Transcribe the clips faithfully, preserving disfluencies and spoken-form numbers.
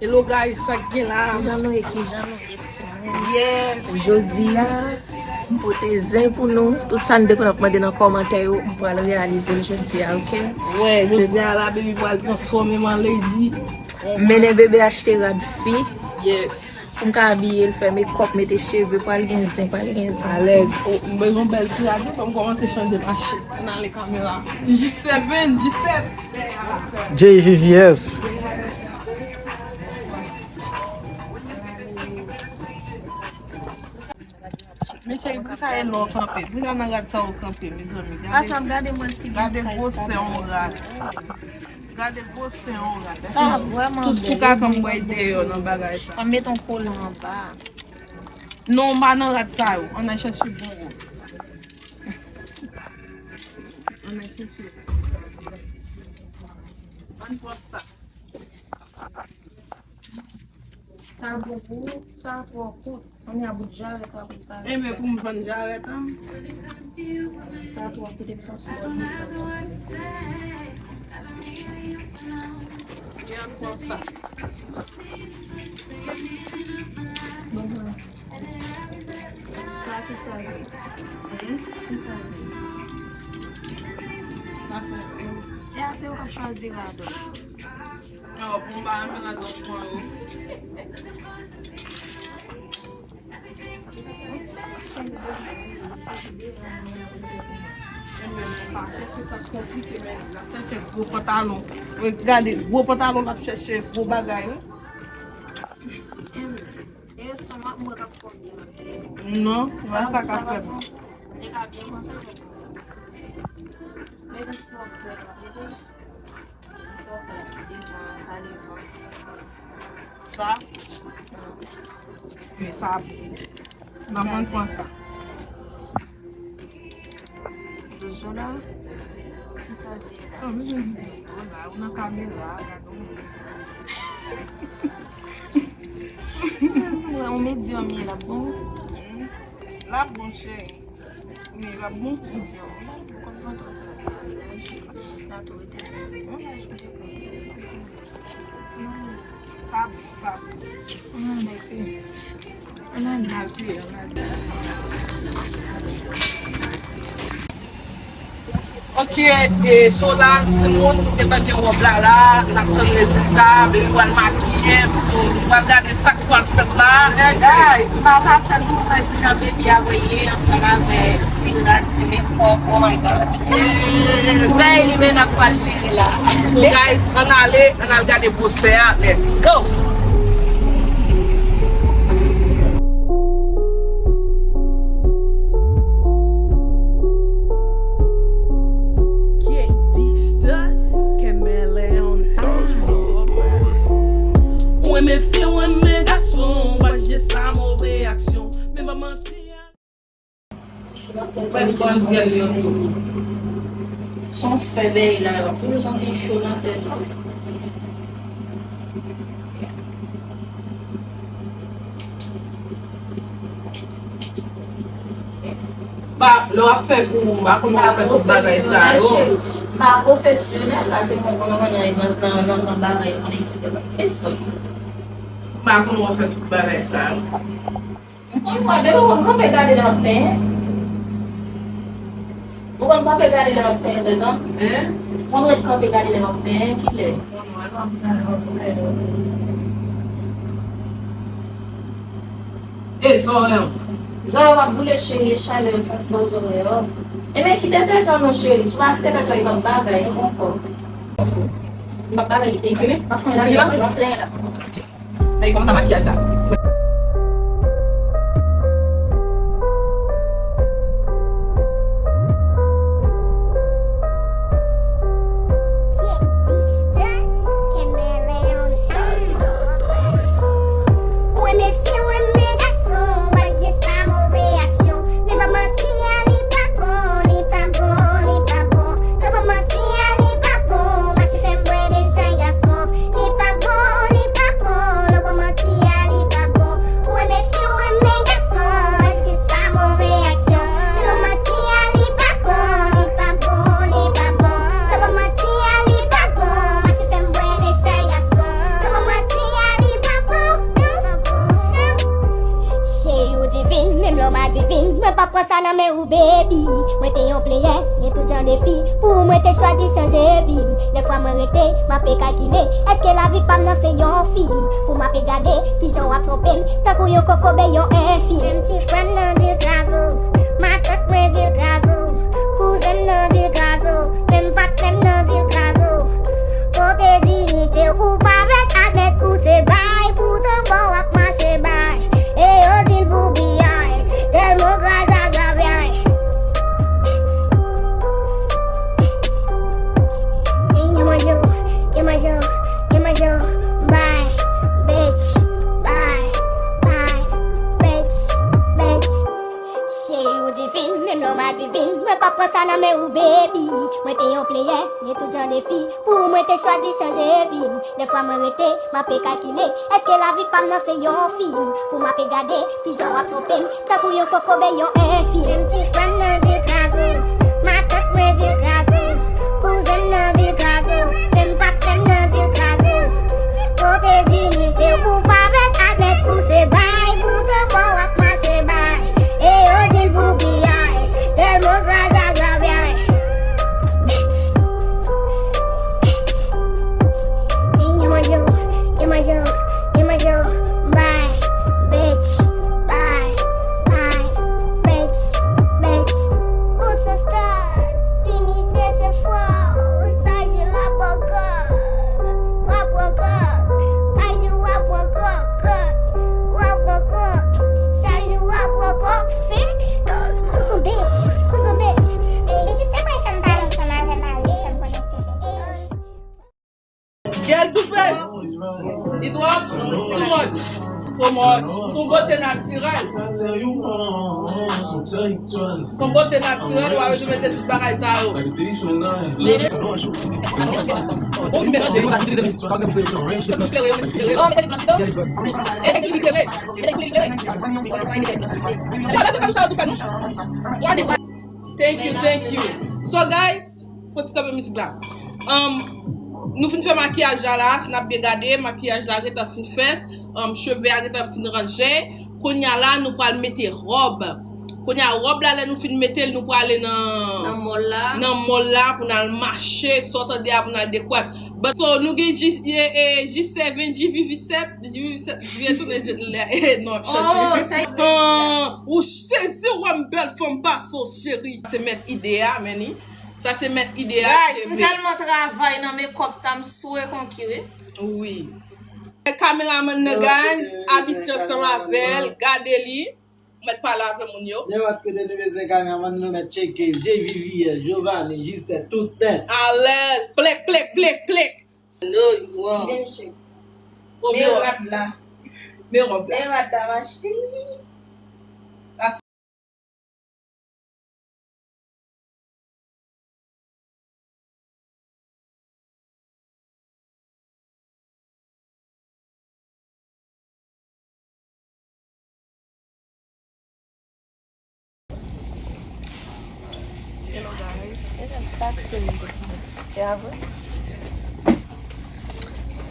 Hello guys, sa k gen la? Kijan nou ye, kijan nou ye, timoun? Yes. Jodi a, m pote zen pou nou. Tout sa n te konn ap mande nan kòmantè yo, m pral reyalize l jodi a, oke? Wè, jodi a la, baby pral transfòme m an lady. M mennen bebe achte rad fi. Yes. Pou m ka abiye l, fè mekòp, mete cheve, pral gen zen, pral gen zen. Alèz. O, m bezwen bèl ti rad wi, fò m kòmanse chanje mache. Ann ale kamera. G seven, G seven. J V V S. Men cheri, poukisa e lè w kanpe? Poukisa nan rad sa ou kanpe, mezanmi? Gade, asa m gade mwen si gen gade gwosè yon rad. Gade gwosè yon rad. Sa vrèman bèl. Tout pou ka kanpe deyò nan bagay sa. An met yon kolan anba. Non, m pa nan rad sa yo. Ann al chèche bon wòb. Ann al chèche. Ann pran sa. Sa bon pou ou, sa twò kout. Kounye a bout jarèt w ap repare. Enben, pou m vann jarèt an. Sa twò kout epi sa sou bò. Gen ankò sa. Bon, bon. Sa ki sa ye? Hmm? Ki sa ye? Sa se, e a se ou k ap chwazi rad ou. Yo, bon, m pa renmen rad zanfan yo. Enben, pa chèche sa k konplike, men l ap chèche gwo pantalon. Gade, gwo pantalon l ap chèche, gwo bagay, wi. Enben, e san m ap mwen k ap fò byen. Non, wè sa k ap fèt. Li ka byen panse. Mete ti wòb vèt la, mete. Sa? Men sa bon. Nan mwen pran sa. Dozo la? Ki sa w di la? Non, bezwen di dozo la. Ou nan kamera, gade w. Mwen, yon medyòm ye, l ap bon? L ap bon, cheri. Men l ap bon pou di w. Sa bon, sa bon. Ann ale. Ann ale. Ann ale, ann ale. Ok, e, so la, timoun, nou gentan gen wòb la la, n ap tann rezilta, baby pral makiye m, so, nou pral gade sa k pral fèt la. Guys, m pa ka tann pou m wè kijan baby a voye ansanm avè ti rad, ti mekòp, oh my God. Ti bagay li menm n ap pral jere la. So, guys, ann ale, ann al gade gwosè a, let's go! K D Stars, Kemele on. Ou renmen fi, ou renmen gason, w pa jije sa move aksyon. Men pa manti. Ou pa t konn di l yo tou. Se yon fè bèy la, w ap toujou santi cho nan tèt ou. Pa, lè w ap fè kou, m pa konn ou fè tout bagay sa yo. M pa pwofesyonèl, paske mwen konnen mwen nan, nan, nan, nan bagay, konnen ki te espè. M pa konn ou fè tout bagay sa yo. M konn wè, bebe, ou konn kanpe gade lè m ap penyen? Ou konn kanpe gade lè m ap penyen, tèt an? Hein? Ou konn ret kanpe gade lè m ap penyen, kilè? E, zòrèy an. Zòrèy w ap boule, cheri, e chalè yo santi nan zòrèy yo. Enben, kite tèt an non, cheri. Si w pa kite tèt an, e p ap bagay, non, ankò. M p ap bagay, li te fini? M ap fè yon lave, m ap fè yon lave. Nèg kòmanse makiyaj la. Ou renmen fi, ou renmen gason, w pa jije sa move aksyon. Men pa manti a, li pa bon, li pa bon, li pa bon. Men pa manti a, li pa bon, mache fè m wè de chay gason. Li pa bon, li pa bon, non, pa manti a, li Sa nan men ou, baby. Mwen te yon player, gen tout jan de fi. Pou ou, mwen te chwazi chanje vi m. Dèfwa mwen rete, m ape kalkile. Èske lavi pa m nan se yon fim? Pou m ape gade, kijan w ap twonpe m. Tankou yon kokobe, yon enfim. Menm ti frè m nan vil Grazo. Matant mwen vil Grazo. Kouzen m nan vil Grazo. Menm patnè m nan vil Grazo. Kote dignite w, ou pa fèk admèt ou se bay. Poutan bon w ap mache bay. E yo di l pou piyay, tèlman gras ak lapyay. Yo manje w, yo manje w, yo manje w, bay, bitch, bay, bay, bitch, bitch. Cheri, ou divin, menm lè w pa divin, mwen p ap pran sa nan men ou, baby. Mwen te yon player, gen tout jan de fi. Pou ou, mwen te chwazi chanje vi m. Dèfwa mwen rete, m ape kalkile. Èske lavi pa m nan se yon fim? Pou m ape gade, kijan w ap twonpe m. Tankou yon kokobe, yon enfim. Menm ti frè m nan vil Grazo. Matant mwen vil Grazo. Kouzen m nan vil Grazo. Menm patnè m nan vil Grazo. Kote dignite w, ou pa fèk admèt ou se bay. Poutan bon w ap mache bay. E yo di l pou piyay. Tèlman gras ak lapyay. Bitch. Yo manje w, yo manje w, yo manje w, bay, bitch, bay, bay, bitch, bitch. Ou se star, pi misye se fò, ou chaje la poko, w ap poko, bay di w ap poko, w ap poko, chaje w ap poko, fake. Ou se bitch, ou se bitch. Bitch, ou te mwen fè m pale ansanm avè m ale, fè m konnen se bitch. Girl, too fast. It work? Too much. Too much. Son bote natirèl. Son bote natirèl, w a bezwen mete tout bagay sa yo. Ou vin melanje. Mete ti klere, mete ti klere. Mete ti klere. Mete ti klere. Thank you, thank you. So, guys, fò ti kanpe mizik la. Um, nou fin fè makiyaj la, la, si n ap byen gade, makiyaj la gentan fin fèt, um, cheve a gentan fin ranje. Kounye a la, nou pral mete wòb. Kounye a, wòb la, lè nou fin mete l, nou prale nan, nan mòl la, nan mòl la pou n al mache, sa w tande a pou n al dekwat. But, so, nou gen G, e, e, G seven, G V V sèt, G V V sèt, G V V sèt, G V V sèt, non, ap chanje. Oh, sa y... Ah, ou sezi, wè m bèl fanm pase w, cheri. Se mèt ide a, men li. Sa se mèt ide a ki te vle. Guys, m tèlman travay nan makeup sa, m sou rekonki, wi. Wi. Kameramann nan, guys, abitye ansanm avè l, gade li. Mèt pale avè moun yo. Nenpòt kote nou bezwen kameramann, nou mèt tcheke. J V V S, Giovanni, Gisette, tout nèt. Alèz. Plèk, plèk, plèk, plèk. Yo, yo. Bon, men rad la. Men wòb la. Men rad la, m achte. Hello guys. E avè?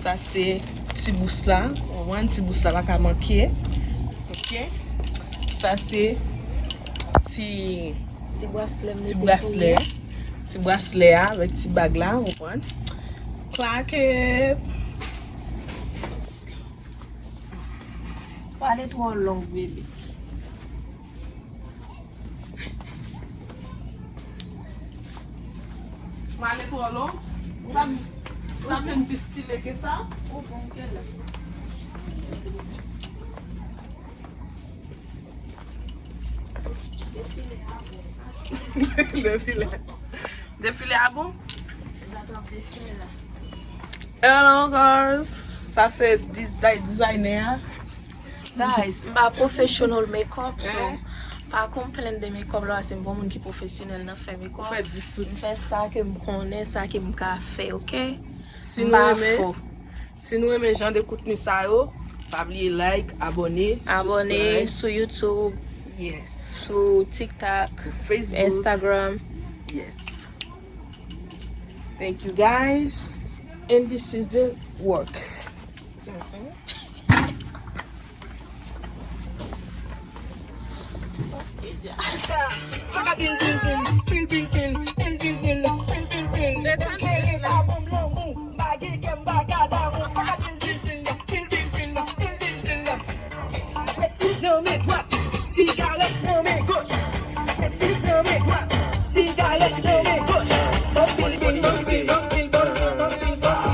Sa se ti bous la, ou konprann, ti bous la pa ka manke. Ok. Sa se ti, ti braslè m mete pou li a. Ti braslè a avèk ti bag la, ou konprann. Clack it. Pale twò long, bebe. Pale twò long. Ou pa, ou pa vin pi style ke sa. Ou bon ke la. Defile a bon. Defile a bon. Hello girls. Sa se di-, di-, designer a. Guys, m pa professional makeup, so pa konplenn de makeup la, se m pa moun ki profesyonèl nan fè makeup. Ou fè dis sou dis. M fè sa ke m konnen, sa ke m ka fè, ok? Si nou renmen, si nou renmen jan de kontni sa yo, pa bliye like, abòne, abòne, subscribe. Sou YouTube, yes, sou TikTok, sou Facebook, Instagram. Yes. Thank you guys. And this is the work. Chaka pil pil pil, pil pil pil, pil pil pil, pil pil pil. Desann. Kere pa ban m lanmou, m pa gen kè, m pa ka damou. Chaka pil pil pil, pil pil pil, pil pil pil. Prestij nan men dwat, sigarèt nan men goch. Prestij nan men dwat, sigarèt nan men goch. Bòm pil pil, bòm pil, bòm pil, bòm pil, bòm pil, bòm pil, bòm pil.